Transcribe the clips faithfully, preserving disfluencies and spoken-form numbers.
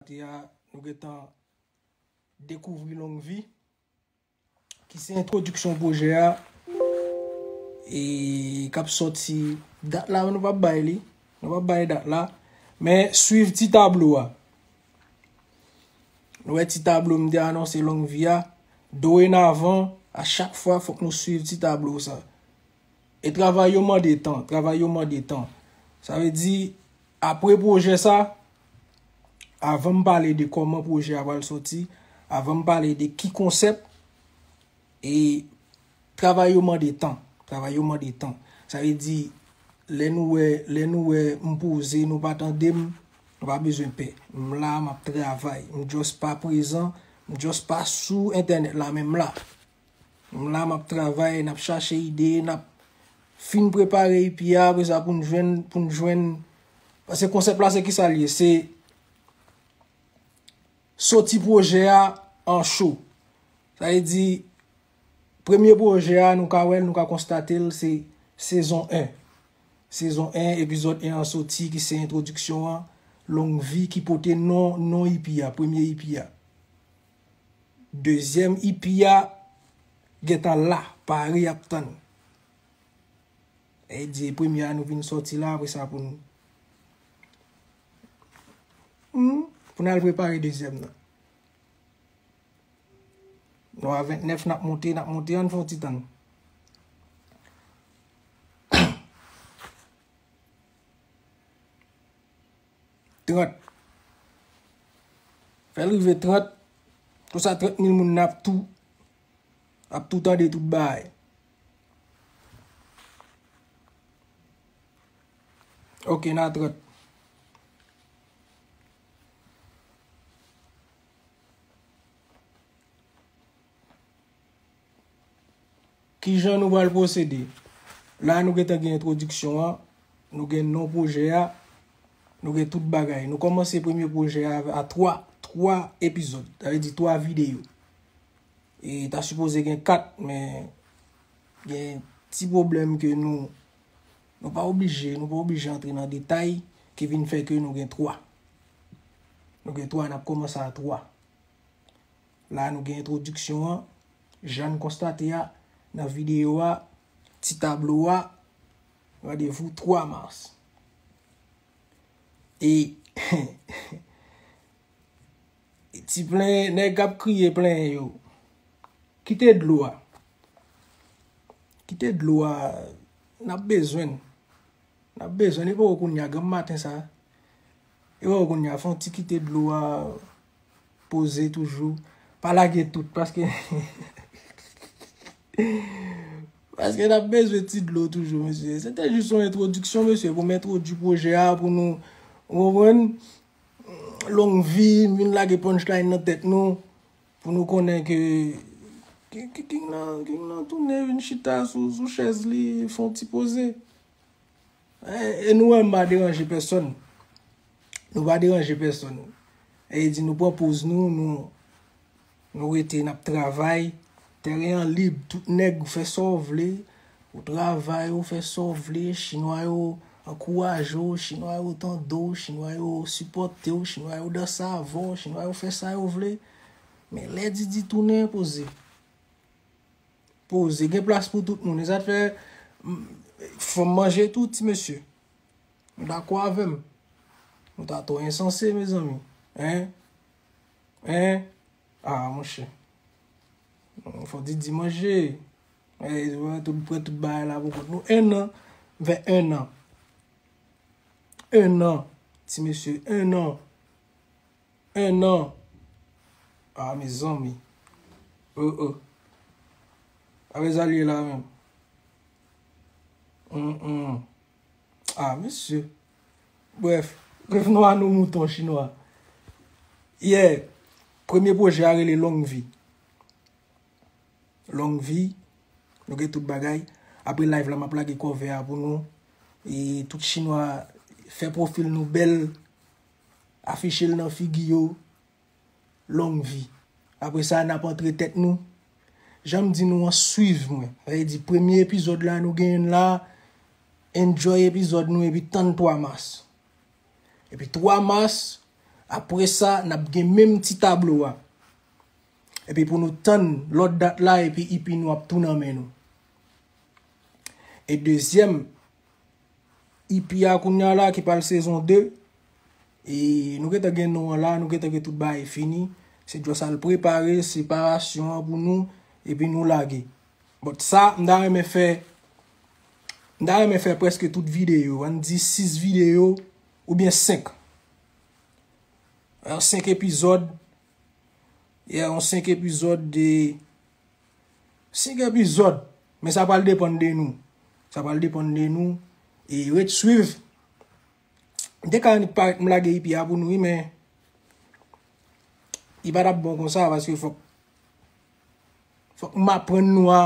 Te a, nou gentan dekouvri Long Vi, ki se entwodiksyon pwojè a, e k ap sòti dat la, nou p ap bay li, nou p ap bay dat la, men swiv ti tablo a. Nou wè ti tablo m te anonse Long Vi a, dorenavan, a chak fwa, fòk nou swiv ti tablo sa. E travay yo mande tan, travay yo mande tan. Sa vle di, apre pwojè sa, avan m pale de kòman pwojè a pral sòti, avan m pale de ki konsèp, e travay yo mande tan, travay yo mande tan. Sa vle di, lè nou wè, lè nou wè m poze, nou pa tande m, nou pa bezwen pè. M la, m ap travay. M just pa prezan, m just pa sou entènèt la, men m la. M la, m ap travay, n ap chache ide, n ap fin prepare E P a, apre sa pou n jwenn, pou n jwenn, paske konsèp la se kisa l ye? Se soti pwojè a an cho. Sa vle di, premye pwojè a, nou ka wè l, nou ka konstate l, se sezon en. Sezon en, epizòd en an soti, ki se entwodiksyon an, Long Vi, ki pote non, non E P a, premye E P a. Dezyèm E P a gentan la, pare ap tann. E di premye a nou vin sòti la, apre sa pou n, hmm, pou n al prepare dezyèm nan. Nou a ventnèf, n ap monte, n ap monte, ann fè yon ti tann. Trant. Fè l rive trant. Konsa trant mil moun n ap tou, ap tou tande tout bagay. Ok, n a trant. Kijan nou pral pwosede? La, nou gentan gen entwodiksyon an, nou gen non pwojè a, nou gen tout bagay. Nou kòmanse premye pwojè a a twa, twa epizòd, sa vle di twa videyo. E ta sipoze gen kat, men gen ti pwoblèm ke nou, nou pa oblije, nou pa oblije antre nan detay ki vin fè ke nou gen twa. Nou gen twa, n ap kòmanse a twa. La, nou gen entwodiksyon an, jan n konstate a, nan videyo a, ti tablo a, randevou twa mas. E ti plenyen, nèg k ap kriye plenyen yo. Kite dlo a. Kite dlo a. N ap bezwen l. N ap bezwen l. E poko kounye a, granm maten sa. E poko kounye a, fè yon ti kite dlo a poze toujou. Pa lage tout, paske, paske n ap bezwen ti dlo toujou, mesye. Se te jis yon entwodiksyon, mesye, pou m entwodui pwojè a, pou nou, ou konprann? Long Vi, m vin lage punchline nan tèt nou, pou nou konnen ke, ke, ke King nan, King nan tounen vin chita sou, sou chèz li, fè yon ti poze. E, e nou wè m pa deranje pèsonn. Nou pa deranje pèsonn. E di nou pran poz nou, nou, nou rete, n ap travay. Teren an lib, tout nèg ou fè sa w vle. Ou travay, ou fè sa w vle. Chinwa yo ankouraje w, Chinwa yo tande w, Chinwa yo sipòte w, Chinwa yo danse avè w, Chinwa yo fè sa yo vle. Men lè Didi tounen, poze. Poze, gen plas pou tout moun. E sa t fè, m, fò m manje tou, ti mesye. Nou dakò avè m? Nou ta twò ensanse, mezanmi. Hein? Hein? Ah, monchè. Fò Didi manje. Eh, tout, pran tout bagay la pou kont nou. En an. Fè en an. En an. Ti mesye, en an. En an. Ah, mezanmi. Oh, oh. Avè sa l ye la menm. Hum, hum. Ah, mesye. Brèf, revenons à nos moutons, chinwa. Yeah. Premye pwojè a rele Long Vi. Long Vi, nou gen tout bagay. Apre live la, m ap lage cover a pou nou. E tout chinwa, fè pwofil nou bèl, afiche l nan figi yo. Long Vi. Apre sa, n ap antre tèt nou. Jan m di nou an, swiv mwen. Sa vle di, premye epizòd la, nou genyen l la. Enjoy epizòd nou, epi tann twa mas. Epi twa mas, Apre sa, n ap gen menm ti tablo a. Epi pou nou tann lòt dat la, epi E P nou ap tou nan men nou. E dezyèm E P a kounye a la, ki pral sezon de, e nou gentan gen non an la, nou gentan gen tout bagay fini. Se just al prepare separasyon an pou nou, epi nou lage. But sa, m ta renmen fè, m ta renmen fè prèske tout videyo, ann di sis videyo, oubyen senk. Yon senk epizòd, yeah, yon senk epizòd de, senk epizòd. Men sa pral depann de nou. Sa pral depann de nou. E ret swiv. M te ka annik parèt m lage E P a pou nou, wi, men li pa t ap bon konsa, paske fòk, fòk m aprann nou a,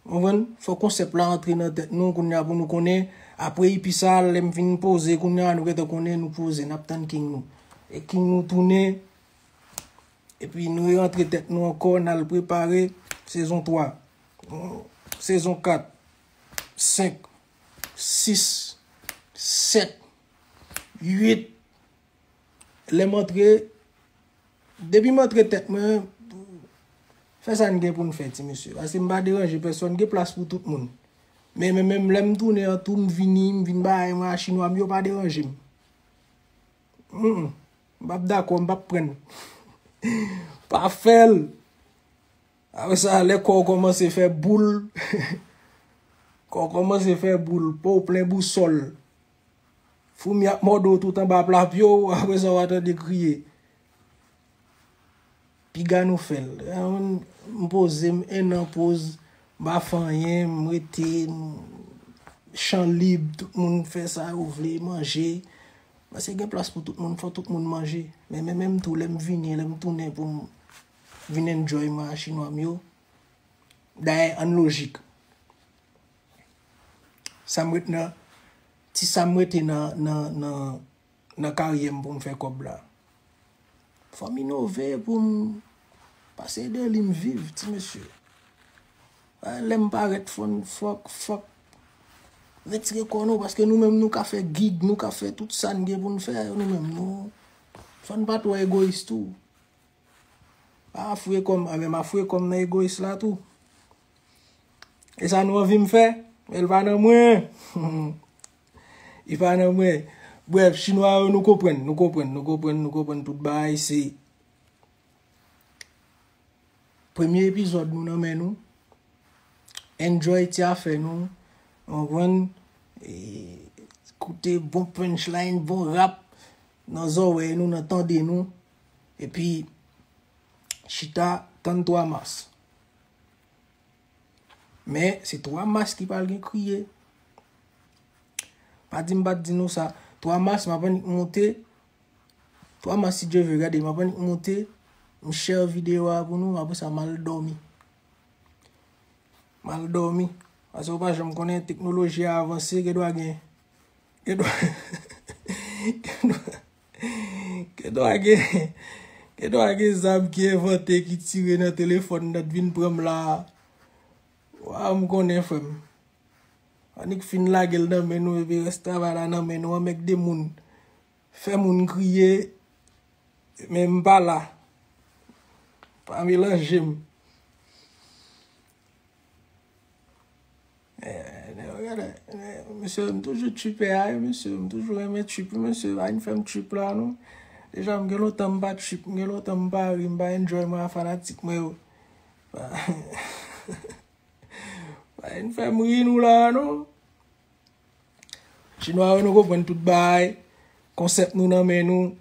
w konprann? Fòk konsèp la antre nan tèt nou, kounye a pou nou konnen. Apre E P sa, lè m fin poze, kounye a nou gentan konnen nou poze, n ap tann king nou. E king nou tounen, epi nou rantre tèt nou ankò, n al prepare sezon twa, sezon kat, senk, sis, sèt, uit. Lè m antre, depi m antre tèt mwen, fè sa n gen pou n fè, ti mesye. Paske m pa deranje pèsòn, gen plas pou tout moun. Men, men, menm lè m tounen an tou, m vini, m vin bay mwen a chinwa m, yo pa deranje m. Mm, mm. M p ap dakò, m p ap prann. Pa fè l. Apre sa, lè kò w kòmanse fè boul, kò w kòmanse fè boul, po w plen bousòl. Foumi ap mòde w tout anba pla pye w, apre sa w a tande kriye. Piga nou fè l. M poze m, en an poz, m pa fè anyen, m rete, m, chan lib, tout moun fè sa yo vle, manje. Paske gen plas pou tout moun, fò tout moun manje. Men, men menm tou, lè m vini, lè m tounen pou m vin enjoy mwen a chinwa m yo. Dayè, ann lojik. Sa m ret nan, ti sa m rete nan, nan, nan, nan karyè m pou m fè kòb la. Fò m inove pou m pase de li m viv, ti mesye. A, lè m parèt fò n, fòk, fòk retire kò nou, paske nou menm nou ka fè gig, nou ka fè tout sa n gen pou n fè, nou menm nou, fò n pa twò egoyis tou. Pa afouye kò m, a, men m afouye kò m nan egoyis la tou. E sa nou anvi m fè, men l pa nan mwen. Li pa nan mwen. Brèf, chinwa yo, nou konprann, nou konprann, nou konprann, nou konprann tout bagay, se premye epizòd nou nan men nou. Enjoy ti afè nou. Konprann? E, koute bon punchline, bon rap nan zòrèy nou, nan tande nou. Epi, chita, tann twa mas. Men, se twa mas ki pral gen kriye. Pa di m pa t di nou sa. Twa mas, m ap annik monte. Twa mas, si Dye vle, gade, m ap annik monte. M share videyo a pou nou, apre sa, m al dòmi. M al dòmi. Paske ou pa janm konnen, teknoloji a avanse, gen dwa gen. Gen dwa, gen dwa, gen dwa gen, gen dwa gen zam ki envante, ki tire nan telefòn nan, t vin pran m la. Waw, m konnen, frè m. Annik fin lage l nan men nou, epi rès travay la nan men nou, anmègde moun. Fè moun kriye, men m pa la. Pa melanje m. Eh, nèg yo gade, eh, mesye, m toujou tripè a, wi, mesye, m toujou renmen trip, wi, mesye, pa vin fè m trip la, non. Deja, m gen lontan m pa trip, m gen lontan m pa ri, m pa enjoy mwen a fanatik mwen yo. Pa, pa vin fè m ri nou la, non. Chinwa yo, nou konprann tout bagay. Konsèp nou nan men nou.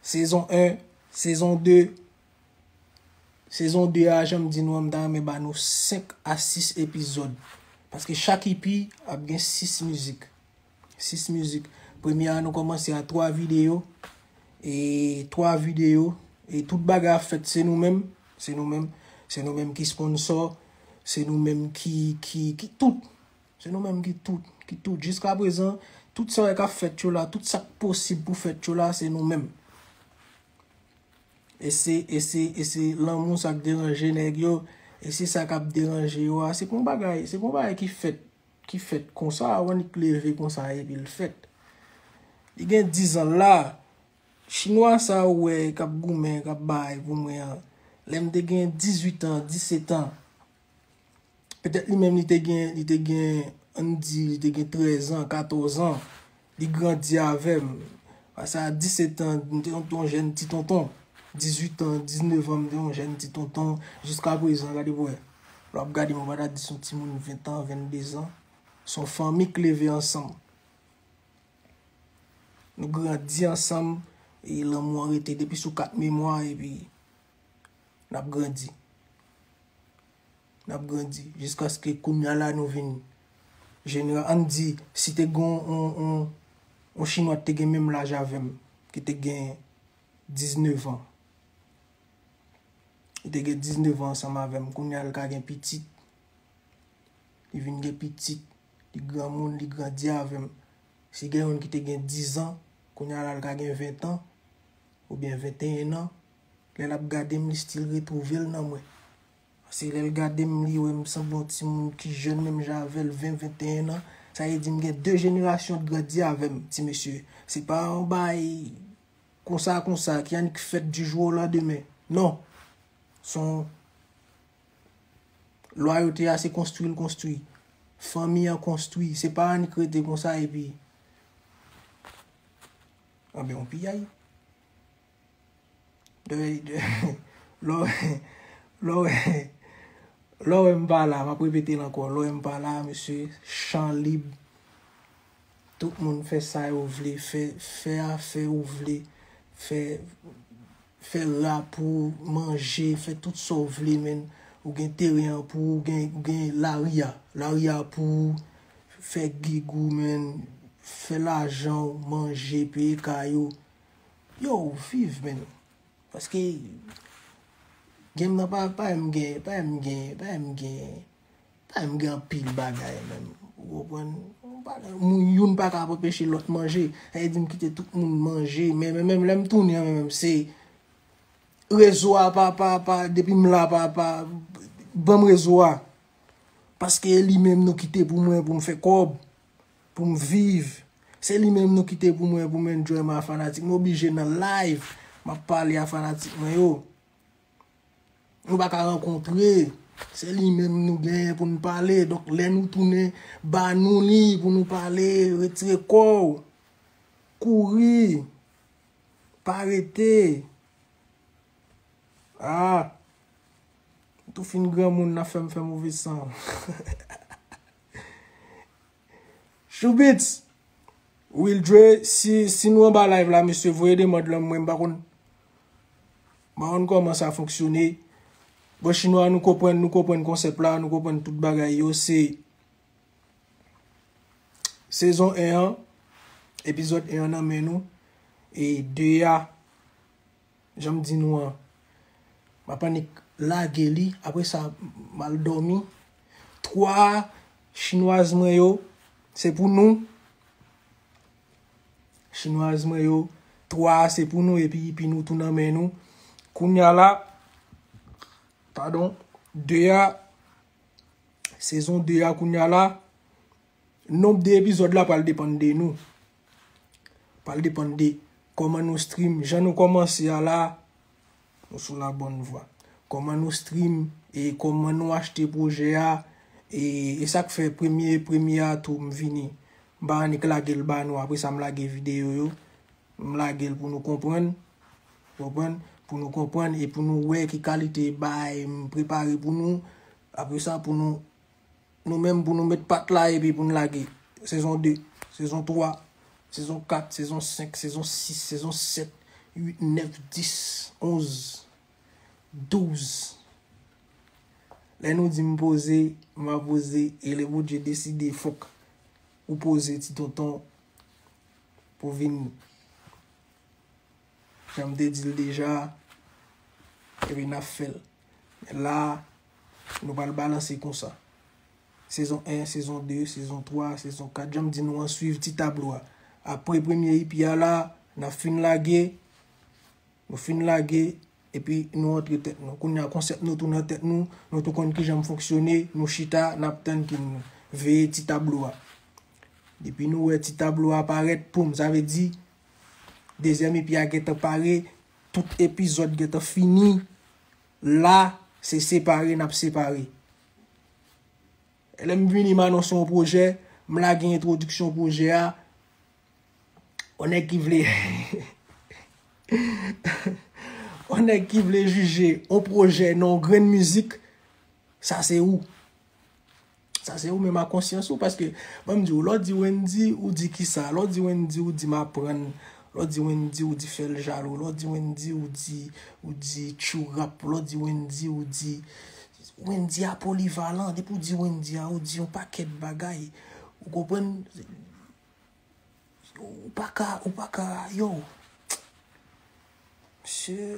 Sezon en, sezon de. Sezon de a, jan m di nou an, m ta renmen ba nou senk a sis epizòd. Paske chak E P ap gen sis mizik. Sis mizik. Premye a, nou kòmanse a twa videyo. E twa videyo. E tout bagay ap fèt, se nou menm. Se nou menm. Se nou menm ki sponsò. Se nou menm ki, ki, ki tout. Se nou menm ki tout, ki tout. Jiska prezan, tout sa w wè k ap fèt yo la, tout sa k posib pou fèt yo la, se nou menm. E se, e se, e se lanmou sa k deranje nèg yo, e se sa k ap deranje yo a. Se pa yon bagay, se pa yon bagay ki fèt, ki fèt konsa, w annik leve konsa epi l fèt. Li gen diz an la, Chinwa sa ou wè k ap goumen, k ap bay pou mwen an, lè m te gen dizuit an, disèt an, petèt li menm li te gen, li te gen, ann di, li te gen trèz an, katòz an, li grandi avè m. Paske a disèt an, m te yon, yon jèn ti tonton. Dizuit an, diznèf an, m te yon jèn ti tonton. Jiska prezan, gade pou wè. Lè w ap gade m, ou pa ta di se yon timoun ven an, venndezan. Se yon fanmi k leve ansanm. Nou grandi ansanm, e lanmou an rete depi sou kat memwa, epi n ap grandi. N ap grandi, jiskaske kounye a la nou vin jenera-, ann di, si te gen yon, yon, yon, yon chinwa ki te gen menm laj avè m, ki te gen diznèf an. Li te gen diznèf an ansanm avè m. Kounye a l ka gen pitit. Li vin gen pitit. Li granmoun, li grandi avè m. Si gen youn ki te gen diz an, kounye a la l ka gen ven an, oubyen venteyen an. Lè l ap gade m, li still retwouve l nan mwen. Paske lè l gade m, li wè m sanble yon timoun ki jèn menm jan avè l, ven, venteyen an. Sa vle di m gen de jenerasyon k grandi avè m, ti mesye. Se pa yon bagay konsa, konsa, ki annik fèt du jour au lendemain. Non. Se yon lwayote a, se konstwi l konstwi. Fanmi an konstwi. Se pa annik rete konsa epi. Anben, yon piyay. De, de, lè w, lè w, lè w wè m pa la, m ap repete l ankò. Lè w wè m pa la, mesye, chan lib. Tout moun fè sa yo vle, fè, fè afè ou vle, fè, fè rap ou, manje, fè tout sa w vle, menn. Ou gen teren an pou ou, ou gen, ou gen lari a. Lari a pou ou, fè gig ou, menn. Fè lajan w, manje, peye kay ou. Yo, viv, menn. Paske game nan pa, pa m gen, pa m gen, pa m gen, pa m gen anpil bagay, menn. Ou konprann? Ou pa, moun youn pa ka anpeche lòt manje. Sa vle di m kite tout moun manje. Men, men, menm lè m tounen an, menm, se rezo a pa, pa, pa, depi m la, pa, pa, ban m rezo a. Paske e li menm nou kite pou mwen, pou m fè kòb, pou m viv. Se li menm nou kite pou mwen, pou m enjoy m a fanatik. M oblije nan live, m ap pale a fanatik mwen yo. Nou pa ka rankontre. Se li menm nou genyen pou n pale. Donk, lè nou tounen, ba nou li pou nou pale, retire kò w. Kouri. Pa rete. Ah. Tou fin granmoun nan fè m fè move san. Choubits! Wildre, si, si nou anba live la, mesye, voye demann lan mwen, m pa konn, m pa konn kòman sa fonksyone. Bon, chinwa, nou konprann, nou konprann konsèp la, nou konprann tout bagay yo, se sezon en an, epizòd en an nan men nou, e de a, jan m di nou an, m ap annik lage li, apre sa, m al dòmi. Twa a, chinwaz mwen yo, se pou nou. Chinwaz mwen yo, twa a, se pou nou, epi, epi nou tou nan men nou. Kounye a la, padon, de a, sezon de a kounye a la, nonb de epizòd la pral depann de nou. Pral depann de kòman nou stream. Jan nou kòmanse a la, nou sou la bòn vwa. Kòman nou stream e kòman nou achte pwojè a. E, e sa k fè premye, premye a tou m vini. M pa annik lage l ba nou, apre sa m lage videyo yo. M lage l pou nou konprann. Konprann? Pou nou konprann e pou nou wè ki kalite bagay m prepare pou nou. Apre sa, pou nou, nou menm, pou nou met pat la epi pou n lage. Sezon de, sezon twa, sezon kat, sezon senk, sezon sis, sezon sèt, uit, nèf, dis, onz, douz. Lè nou di m poze, m a poze, e lè Bondye deside, fòk ou poze, ti tonton, pou vini. Jan m te di l deja, epi n ap fè l. Men la, nou pral balanse konsa. Sezon en, sezon de, sezon twa, sezon kat. Jan m di nou an, swiv ti tablo a. Apre premye EP a la, n ap fin lage, nou fin lage, epi nou antre tèt nou. Kounye a, konsèp nou tou nan tèt nou, nou tou konn kijan m fonksyone, nou chita, n ap tann ki nou. Veye ti tablo a. Depi nou wè ti tablo a parèt, poum, sa vle di, Dezyèm EP a gentan pare, tout epizòd gentan fini. La, se separe n ap separe. Lè m vini, m anonse yon pwojè, m lage entwodiksyon pwojè a. On nèg ki vle, on nèg ki vle jije yon pwojè nan yon grenn mizik, sa se ou. Sa se ou menm ak konsyans ou, paske, ban m di w, lè w di Wendy, ou di kisa? Lè w di Wendy, ou di m aprann. Lè w di Wendy, ou di fè l jalou. Lè w di Wendy, ou di, ou di tchou rap. Lè w di Wendy, ou di, Wendy a polivalan. Depi w di Wendy a, ou di yon pakèt bagay. Ou konprann? Ou pa ka, ou pa ka, yo. Mesye,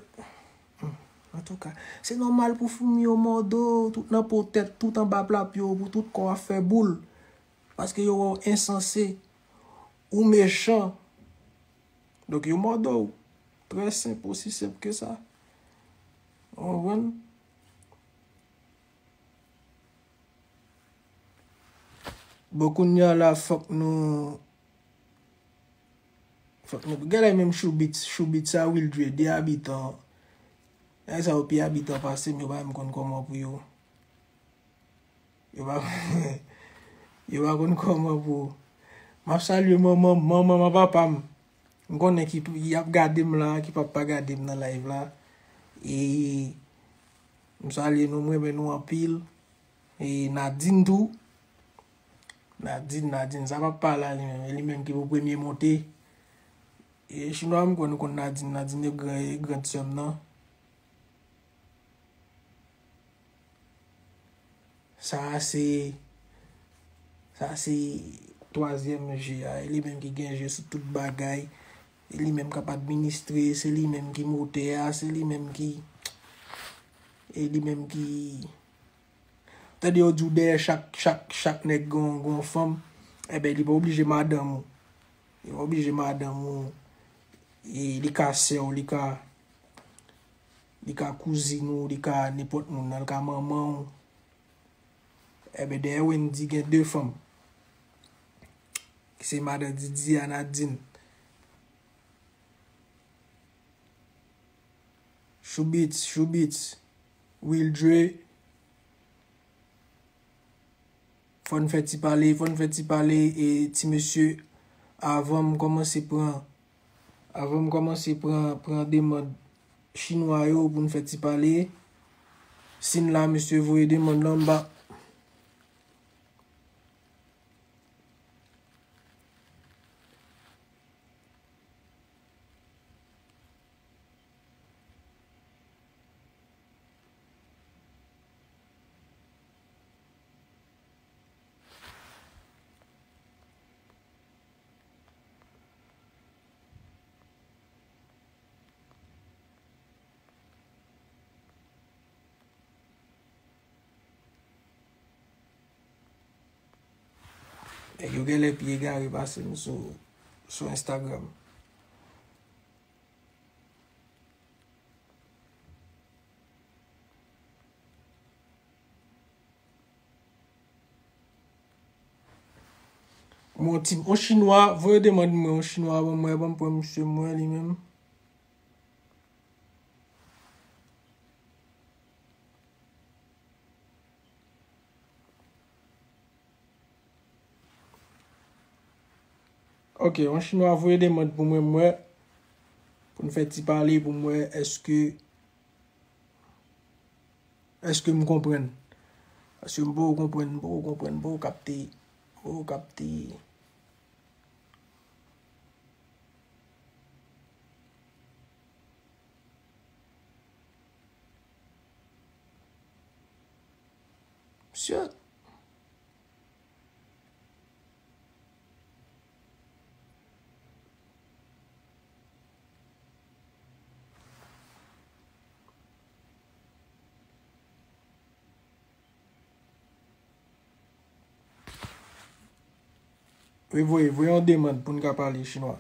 hmm, antouka, se nòmal pou foumi yo mòde w, tout nan po tèt, tout anba pla pye w, pou tout kò w ap fè boul. Paske yo wè w ensanse, ou mechan. Donk yo mòde w. Trè senp, osi senp ke sa. Ou konprann? Bon, kounye a la, fòk nou, fòk nou, gade menm Choubits, Choubits a Wildre, de abitan. Nèg sa yo pi abitan pase m, yo pa menm konn kòman pou yo. Yo pa, yo pa konn kòman pou. M ap salye manman, manman m ak papa m. M konnen ki, y ap gade m la, ki p ap pa gade m nan live la. E m salye nou, m renmen nou anpil. E Nadine tou. Nadine, Nadine, sa p ap pale a li menm. E li menm ki pou premye monte. E Chinwa, m kwè nou konn Nadine. Nadine e gran, e grand sè m nan. Sa a se, sa a se twazyèm je a. E li menm ki gen je sou tout bagay. E li menm k ap administre. Se li menm ki motè a. Se li menm ki, e li menm ki, tande yo di w dèyè chak, chak, chak nèg gon, gon fanm. Enben, li pa oblije madanm ou. Li pa oblije madanm ou. E li ka sè w, li ka, li ka kouzin ou, li ka nenpòt moun nan, li ka manman w. Enben, dèyè Wendy gen de fanm. Ki se madan Didi a Nadine. Choubits, Choubits, Wildre. Fò n fè ti pale, fò n fè ti pale, e ti mesye, avan m kòmanse pran, avan m kòmanse pran, pran demann chinwa yo pou n fè ti pale. Si n la, mesye, voye demann lan m ba. Nèg yo genlè pi egare pase m sou, sou Instagram. Bon, ti, yon chinwa, voye demann mwen, yon chinwa, ban m wè, ban m pran misye mwen, li menm. Ok, yon chinwa voye demann pou mwen, m wè, pou n fè ti pale, pou m wè, èske, èske m konprann? Èske m poko konprann, m poko konprann, m poko kapte, m poko kapte. Shit. Wi, voye, voye yon demann pou n ka pale chinwa.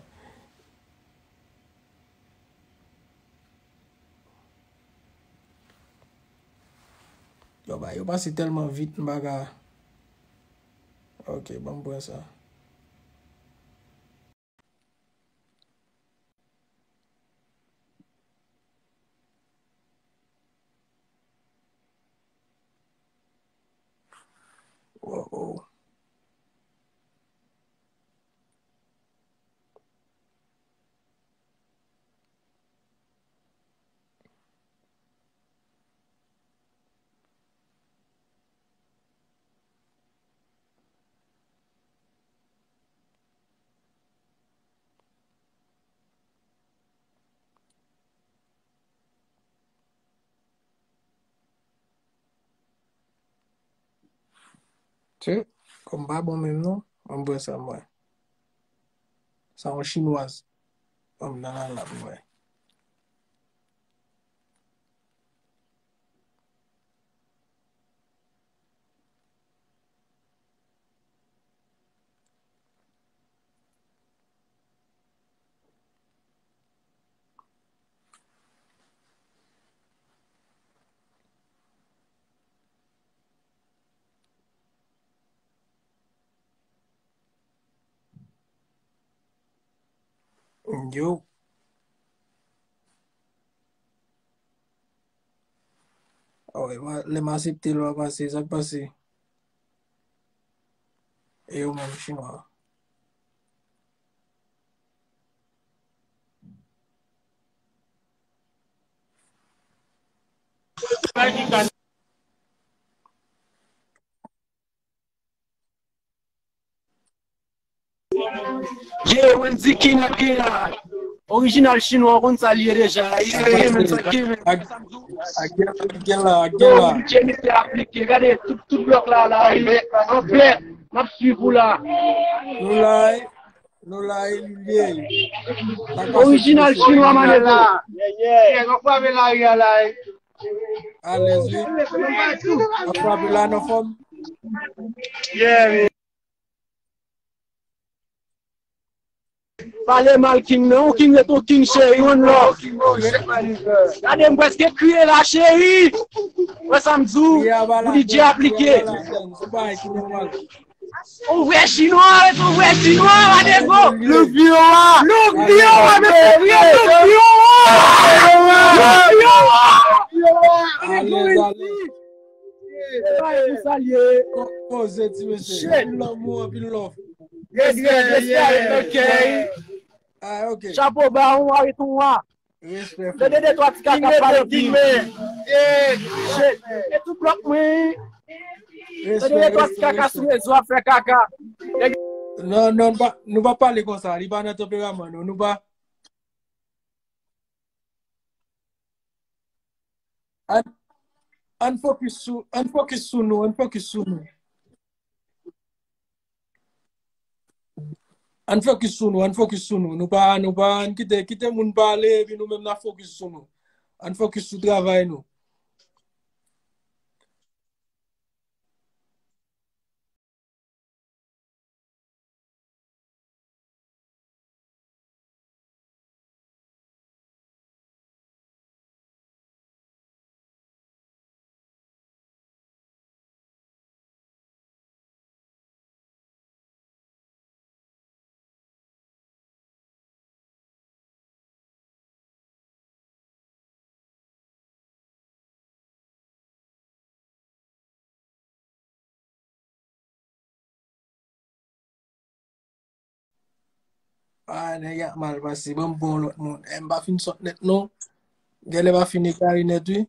Yo ba, yo pase tèlman vit, m pa ka. Ok, ban m pran sa. Oh, oh. Tchè, kòm pa bon menm non, ann bwè sa m wè. Sa yon chinwaz. Ban m nan la la pou wè. Yo. Oh, e pa, lè m aksepte l, w ap pase, sa k pase? E yo menm, chinwa. Yeah, Wendy King ap gen la. Orijinal chinwa, w konn sa l ye deja. Sa k ye menm, sa k ye menm. Ak gen la, ak gen la, ak gen la. Yo, J M T aplike. Gade, tout, tout blòk la, la, anfè, n ap swiv ou la. Nou la, nou la, e li ye. Orijinal chinwa, manèvo. Yeah, yeah. Yeah, nou frape lari a la. Alèz, wi. Ap frape la nan fòm. Yeah, man. Pale mal King nan, yon King ret yon King cheri, one love. Gade m prèske kriye la cheri. Wè sa m di w, pou D J aplike. Ou vre chinwa, ou vre chinwa, Madevo. Love you, ah. Love you, ah, mesye. Love you, ah. Love you, ah. Love you, ah. Alèz, alèz. Sa e pou salye. Poze ti mesye. Shit. Anpil love, anpil love. Red, red, respè, ok. Ah, ok. Chapo ba, ou a ret ou a. Respè, frè. Tande de twa ti kaka pale King. Shit. E tou blòk mwen. Tande de twa ti kaka sou rezo ap fè kaka. Non, non, nou pa, nou pa pale konsa. Li pa nan tanperaman nou. Nou pa. Ann, ann fokis sou, ann fokis sou nou, ann fokis sou nou. Ann fokis sou nou, ann fokis sou nou. Nou pa, nou pa, ann kite, kite moun pale, epi nou menm n ap fokis sou nou. Ann fokis sou travay nou. Ah, nèg y ap mal pase. Ban m pran yon lòt moun. Eh, m pa fin sòt nèt, non. Genlè pa fin eklari nèt, wi.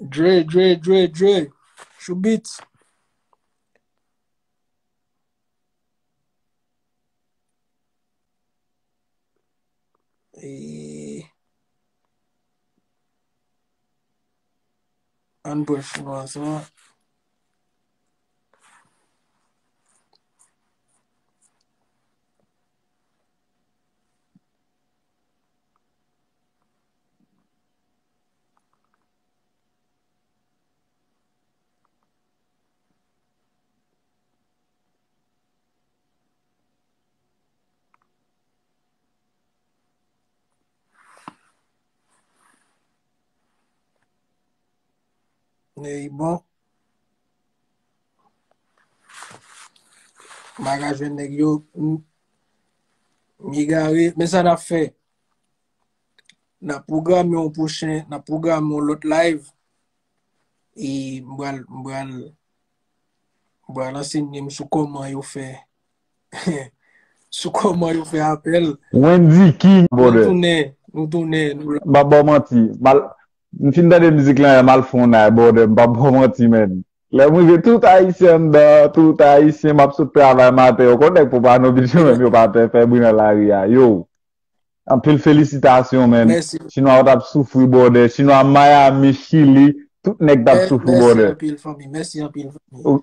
Dre, Dre, Dre, Dre. Chou Beats. E, ann pran chinwa sa. Ey, bon. M pa ka jwenn nèg yo. M, m egare. Men sa n ap fè. N ap pwograme yon pwochen, n ap pwograme yon lòt live. E m pral, m pral, m pral ansenye m sou kòman yo fè, sou kòman yo fè apèl. Wendy King, brother. Nou tounen, nou tounen, nou la. M pa ba w manti. Mal, m fin tande mizik lan yè, m al fè yon night, brother. M pa ba w manti, man. Lè m rive, tout Ayisyen anndan, tout Ayisyen, m ap sot travay maten. Yo konnen pou pa nou bidyo, menm yo pa te fè bri nan lari a. Yo. Anpil felisitasyon, man. Mèsi. Chinwa yo t ap soufri, brother. Chinwa Miami, Chili, tout nèg t ap soufri, brother. Mèsi anpil, fanmi. Mèsi anpil, fanmi. Ou,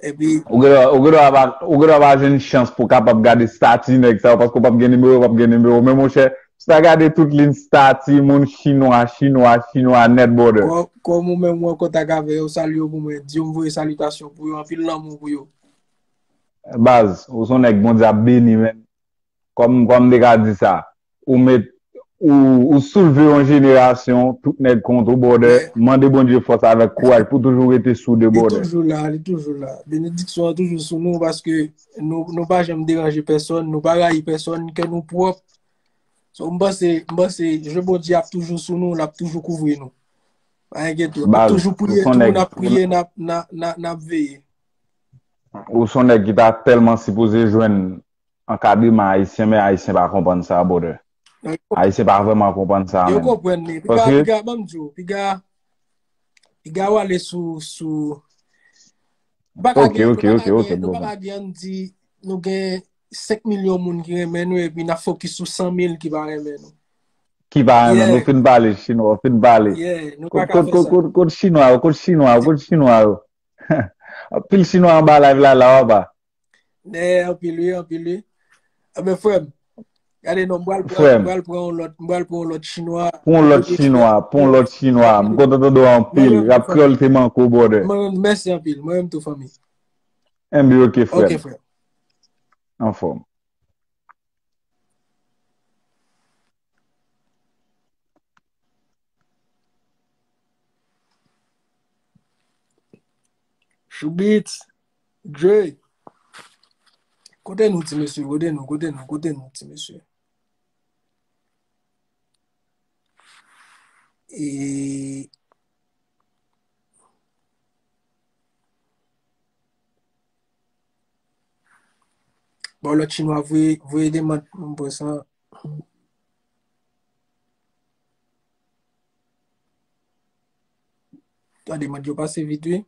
epi ou gen dwa, ou gen dwa pa, ou gen dwa pa jwenn chans pou w kapab gade stati nèg sa yo, paske w p ap gen nimewo, w p ap gen nimewo. Men, monchè, si w ta gade tout liy stati, moun chinwa, chinwa, chinwa nèt, brother. Kò, kòm ou menm, ou an kontak avè yo, salye yo pou mwen. Di yo m voye salitasyon pou yo, anpil lanmou pou yo. Baz, ou se yon nèg Bondye ap beni, man. Kòm, kòm m te ka di sa, ou met, ou, ou soulve yon jenerasyon, tout nèg kont ou, brother. Yeah. Mande Bondye fòs avèk kouraj pou toujou rete soude, brother. Li toujou la, li toujou la. Benediksyon an toujou sou nou, paske nou, nou pa janm deranje pèsòn, nou pa rayi pèsòn, kè nou pwòp. So, m panse, m panse, je Bondye ap toujou sou nou, l ap toujou kouvri nou. Pa enkyete w. N ap toujou priye tou, n ap priye, n ap, n ap, n ap, n ap veye. Ou se yon nèg ki ta tèlman sipoze jwenn ankadreman ayisyen, men ayisyen pa konprann sa, brother. Ayisyen pa vrèman konprann sa, man. Yo konprann li. Piga, piga, ban m di w, piga, piga w ale sou, sou, nou pa ka gen, nou pa ka gen, nou pa ka gen, ann di, nou gen senk milyon moun ki renmen nou, epi n ap fokis sou san mil ki pa renmen nou. Ki pa renmen nou, fin pale, chinwa, fin pale. Yeah, nou pa ka fè sa. Kot, kot, kot, kot chinwa yo, kot chinwa yo, kot chinwa yo. Anpil chinwa anba live la, la, papa. Nè, anpil wi, anpil wi. Enben, frè m, gade non, m pral pran, m pral pran yon lòt, m pral pran yon lòt chinwa. Pran yon lòt chinwa, pran yon lòt chinwa. M kontan tande w anpil. Rap kreyòl te manke w, brother. Mwen, mèsi anpil. Mwen menm tou, fanmi. Enben, ok, frè m. Ok, frè m. Anfòm. Chou Beats, Dre. Kote nou, ti mesye? Kote nou? Kote nou? Kote nou, ti mesye? E bon, lòt chinwa voye, voye demann pou sa. Tande, mande yo pase vit, wi.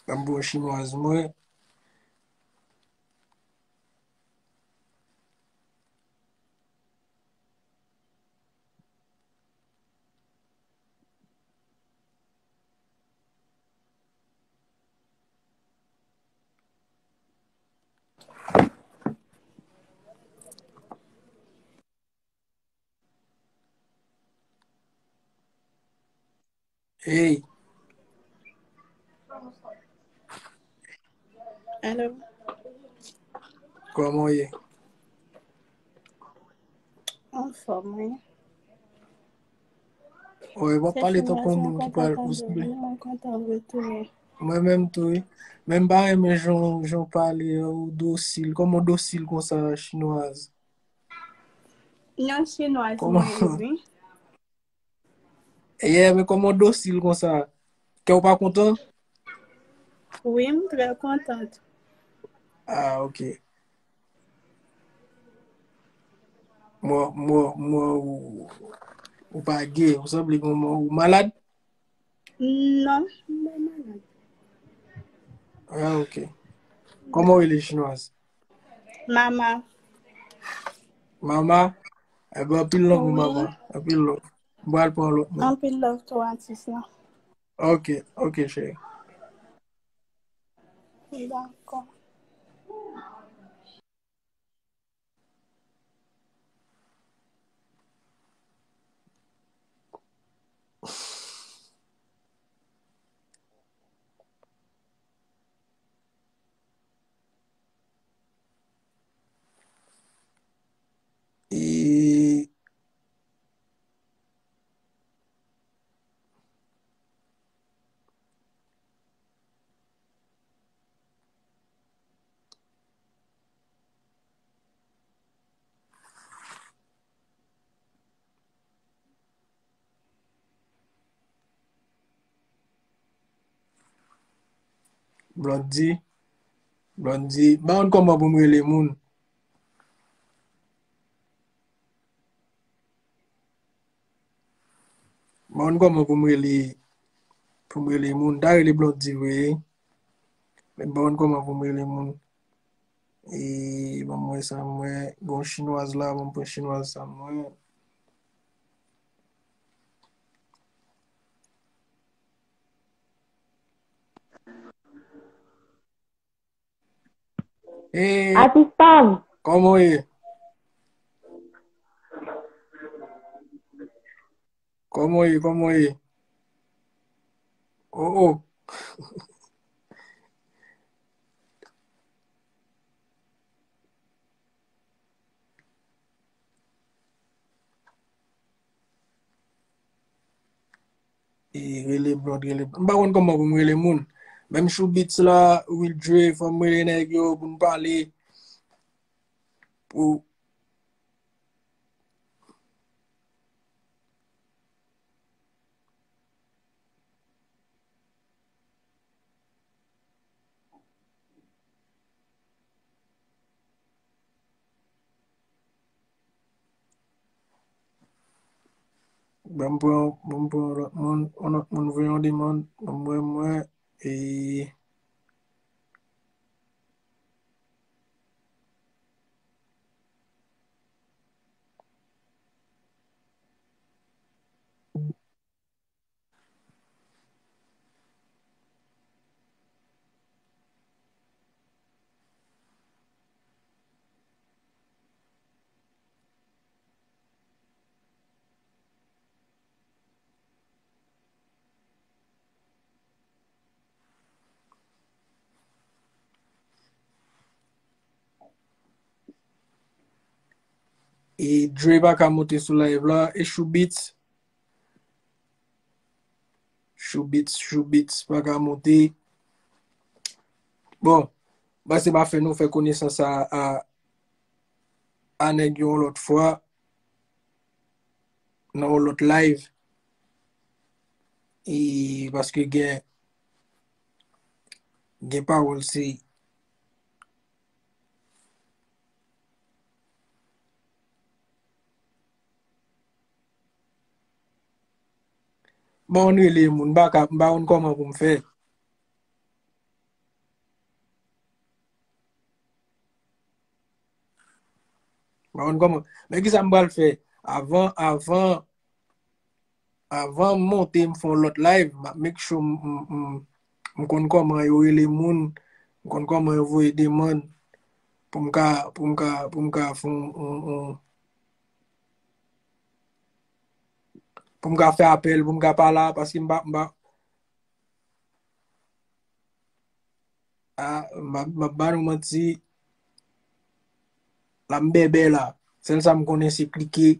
Ban m pran chinwaz mwen. Hey. Alo, Kòman w ye? Anfòm, wi. Wi, w ap pale tankou yon moun ki pral, ou sanble. Mwen kontan retounen. Mwen menm tou, wi. Men m pa renmen jan, jan w pale, ou dosil. Kòman w dosil konsa, chinwaz? Yon chinwaz mwen, wi. Yeah, men kòman w dosil konsa? Kè w pa kontan? Wi, m trè kontan. Ah, ok. Mwen, mwen, mwen, ou, ou pa gen, ou sanble gen, ou malad? Non, m pa malad. Ah, ok. Kòman w rele chinwaz? Mama. Mama? Ebyen, anpil love pou mama. Anpil love. M pral pran lòt moun. Anpil love tou, atis la. Ok, ok, cheri. Dakò. E Blondie, Blondie, m pa konn kòman pou m rele moun. M pa konn kòman pou m rele, pou m rele moun. M ta rele Blondie vre. Men m pa konn kòman pou m rele moun. E ban m wè sa m wè. Gon chinwaz la, ban m pran chinwaz sa m wè. Hey, Atis pa m. Kòman w ye? Kòman w ye? Kòman w ye? Oh, oh. E rele Blonde, rele. M pa konn kòman pou m rele moun. Menm Choubits la, Will Dre, fò m rele nèg yo pou n pale. Pou Ban m pran, ban m pran yon lòt moun, yon lòt moun voye yon demann, ban m wè, mwen, e E Dre pa ka monte sou live la. E Choubits. Choubits, Choubits pa ka monte. Bon, ba se pa fè nou fè konesans a, a, a nèg yo yon lòt fwa. Nan yon lòt live. E paske gen, gen pawòl se Bon, m rele moun, m pa ka, m pa konn kòman pou m fè. M pa konn kòman. Men kisa m pral fè? Avan, avan, avan m monte, m fè yon lòt live, m ap make sure m, m, m, m konn kòman yo rele moun, m konn kòman yo voye demann pou m ka, pou m ka, pou m ka fè yon, yon, yon, pou m ka fè apèl, pou m ka pale, paske m pa, m pa, m pa, A, m ap, m ap ba nou manti. La m bèbè la. Sèl sa m konnen se klike,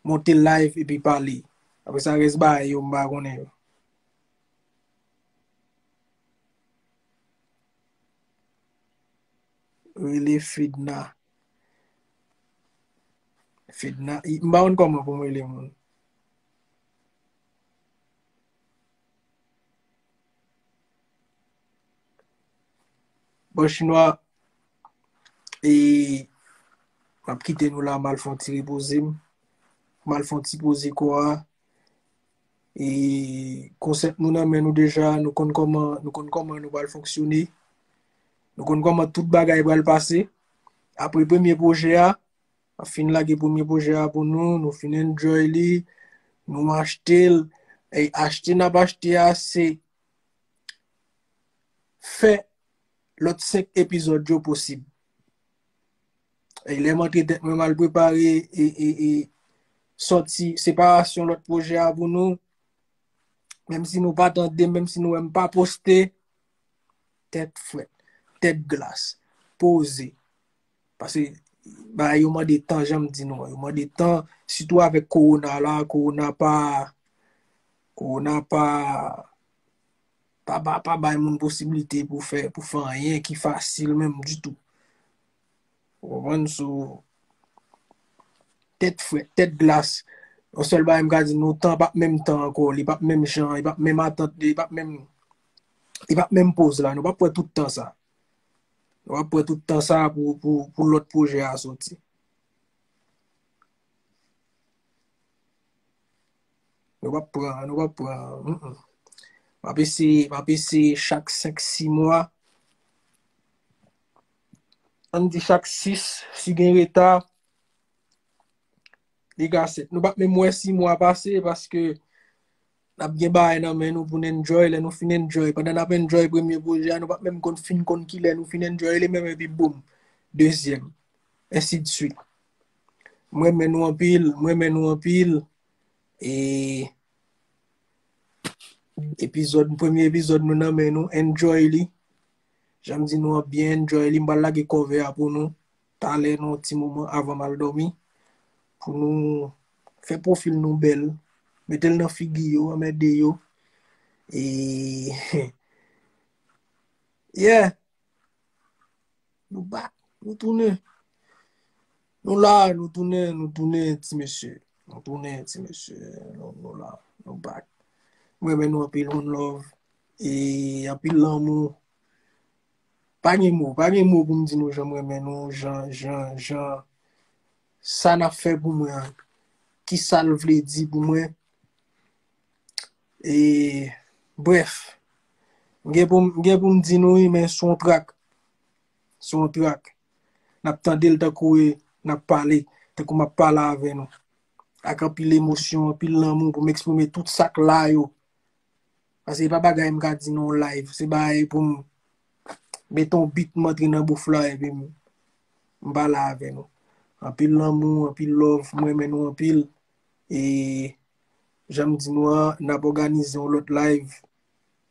monte live epi pale. Apre sa, rès bagay yo, m pa konnen yo. Rele Fedna. Fedna, i- m pa konn kòman pou m rele moun. Bon, Chinwa, e, m ap kite nou la, m al fè yon ti repoze m. M al fè yon ti poze kò a. E konsèp nou nan men nou deja, nou konn kòman, nou konn kòman nou pral fonksyone. Nou konn kòman tout bagay pral pase. Apre premye pwojè a, ap fin lage premye pwojè a pou nou, nou fin enjoy li, nou achte l. E achte n ap achte a, se fè lòt senk epizòd yo posib. E lè m antre tèt mwen, m al prepare e, e, e sòti separasyon lòt pwojè a pou nou. Menm si nou pa tande m, menm si nou wè m pa poste, tèt frèt, tèt glas, poze. Paske bagay yo mande tan, jan m di nou an, yo mande tan, sitou avèk kowona la, kowona pa, kowona pa, pa, pa, pa bay moun posiblite pou fè, pou fè anyen ki fasil menm ditou. Ou konprann? So, tèt frèt, tèt glas. Yon sèl bagay m ka di nou, tan p ap menm tan ankò, li p ap menm jan, li p ap menm atant, li p ap menm, li p ap menm poz la. Nou p ap pran tout tan sa. Nou p ap pran tout tan sa pou, pou, pou lòt pwojè a soti. Nou p ap pran, nou p ap pran. Mm, mm. M ap eseye, m ap eseye chak senk, sis mwa. Ann di chak sis, si gen reta, li ka sèt. Nou p ap menm wè sis mwa pase paske n ap gen bagay nan men nou pou n enjoy. Lè nou fin enjoy, pandan n ap enjoy premye pwojè a, nou p ap menm konn fin konn kilè nou fin enjoy li menm, epi boum, dezyèm, ensi de suite. M renmen nou anpil, m renmen nou anpil. E epizòd, premye epizòd nou nan men nou, enjoy li. Jan m di nou an, byen enjoy li. M pral lage cover a pou nou talè nan yon ti moman avan m al dòmi. Pou nou fè pwofil nou bèl. Mete l nan figi yo, anmède yo. E yeah. Nou back, nou tounen. Nou la, nou tounen, nou tounen, ti mesye. Nou tounen, ti mesye. Nou, nou la, nou back. M renmen nou anpil, one love. E anpil lanmou. Pa gen mo, pa gen mo pou m di nou jan m renmen nou, jan, jan, jan sa n ap fè pou mwen an. Ki sa l vle di pou mwen. E, brèf, m gen pou m, m gen pou m di nou wi, men sou yon trak. Sou yon trak. N ap tande l tankou e n ap pale, tankou m ap pale avè nou. Ak anpil emosyon, anpil lanmou pou m eksprime tout sa k la yo. Paske se pa bagay m ka di nan yon live, se bagay pou m mete yon beat, m antre nan bouf la epi m, m pale avè nou. Anpil lanmou, anpil love, m renmen nou anpil. E jan m di nou an, n ap òganize yon lòt live.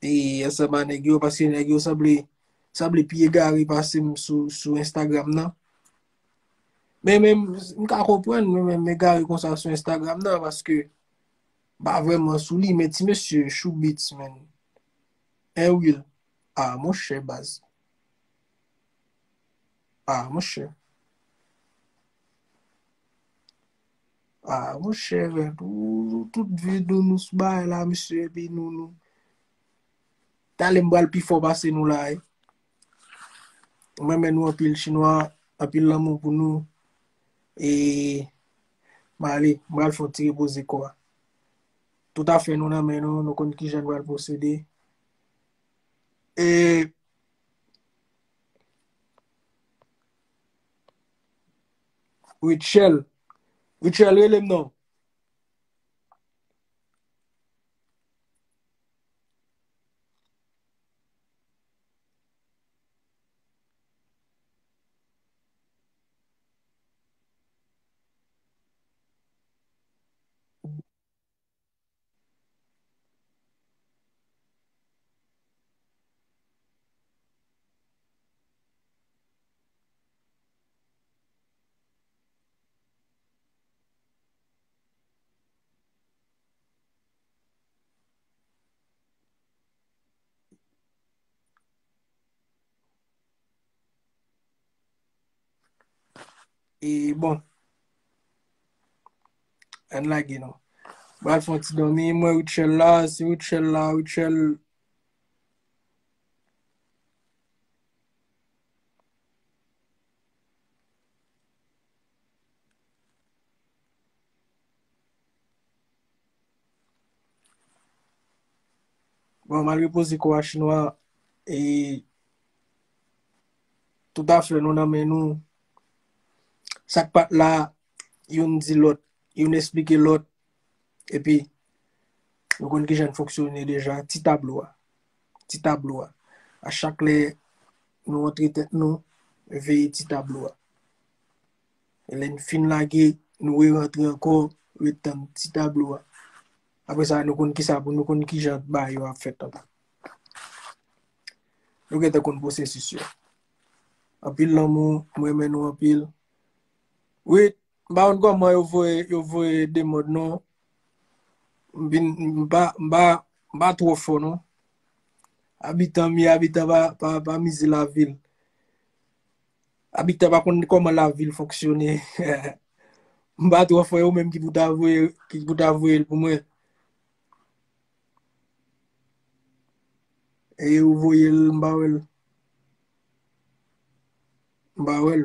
E ansanm a nèg yo, paske nèg yo sanble, sanble pi egare pase m sou, sou Instagram nan. Men, men, m ka konprann, men, men, m egare konsa sou Instagram nan, paske m pa vrèman sou li, men ti mesye, Chou Beats, man. En Will. Ah, monchè, baz. Ah, monchè. Ah, monchè, tout, tout vi nou, nou sou bagay la, mesye, epi nou, nou. Talè m pral pi fò pase nou la, wi. M renmen nou anpil, Chinwa, anpil lanmou pou nou. E, m ale, m pral fè yon ti repoze kò a. Tout afè nou nan men nou, nou konn kijan n pral pwosede. E, Rachel. Rachel, rele m non. E bon, ann lage non. Pral fè yon ti dòmi, mwen Rutshelle la, si Rutshelle la, Rutshelle. Bon, m al repoze kò a chinwa, e tout afè nou nan men nou. Sa k pa t la, youn di lòt, youn esplike lòt, epi nou konn kijan l fonksyone deja, ti tablo a. Ti tablo a. A chak lè nou antre tèt nou, veye ti tablo a. E lè n fin lage, nou rerantre ankò, ret tann ti tablo a. Apre sa, nou konn kisa pou nou konn kijan bagay yo ap fèt ankò. Nou gentan konn pwosesis yo. Anpil lanmou, m renmen nou anpil. Wi, m pa konn kòman yo voye, yo voye demòd non. M vin, m pa, m pa, m pa twò fò non. Abitan m ye, abitan pa, pa, pa mize lavil. Abitan pa konn kòman lavil fonksyone. M pa twò fò, e ou menm ki pou ta voye, ki pou ta voye l pou mwen. E ou voye l, m pa wè l. M pa wè l.